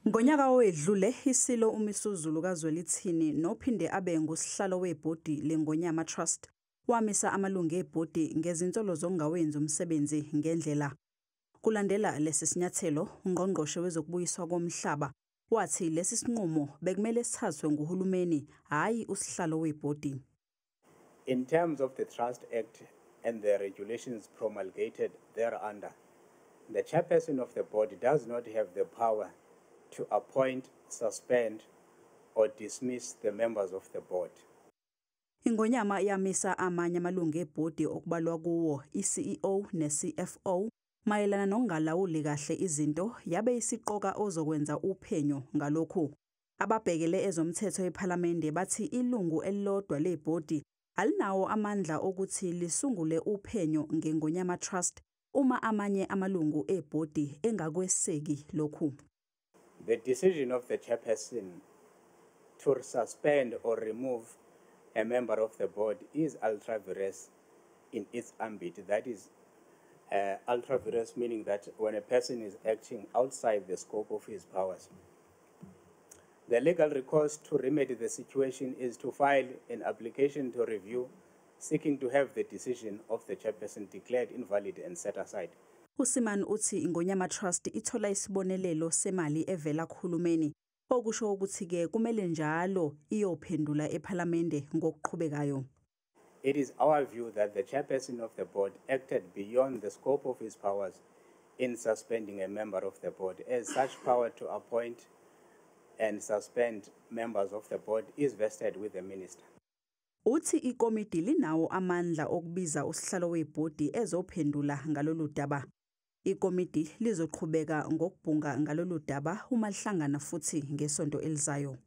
Ngonyaka owedlule, iSilo uMisuzulu kaZwelithini nophinde abe ngusihlalo webhodi leNgonyama Trust wamisa amalungu ebhodi ngezinsolo zokungawenzi umsebenzi ngendlela. Kulandela lesi sinyathelo, uNgqongqoshe Wezokubuyiswa Komhlaba wathi lesi sinqumo bekumele sithathwe nguhulumeni, hhayi usihlalo webhodi. In terms of the Trust Act and the regulations promulgated thereunder, the chairperson of the board does not have the power to appoint, suspend, or dismiss the members of the board. Ingonyama yamisa amanye amalungu ebhodi okubalwa kuwo i-CEO ne-CFO mayelana nokungalawuli kahle izinto, yabe isiqoka ozokwenza uphenyo ngalokhu. Ababhekele ezomthetho ePhalamende bathi ilungu elilodwa lebhodi alinawo amandla okuthi lisungule uphenyo ngeNgonyama Trust uma amanye amalungu ebhodi engakweseki lokhu. The decision of the chairperson to suspend or remove a member of the board is ultra vires in its ambit. That is, ultra vires meaning that when a person is acting outside the scope of his powers. The legal recourse to remedy the situation is to file an application to review seeking to have the decision of the chairperson declared invalid and set aside. USeeman uthi iNgonyama Trust ithola isibonelelo semali evela kuhulumeni, okusho ukuthi-ke kumele njalo iyophendula ePhalamende ngokuqhubekayo. It is our view that the chairperson of the board acted beyond the scope of his powers in suspending a member of the board, as such power to appoint and suspend members of the board is vested with the minister. Uthi ikomidi linawo amandla okubiza usihlalo webhodi ezophendula ngalolu daba. Ikomidi lizoqhubeka ngokubhunga ngalolu daba uma lihlangana futhi ngesonto elizayo.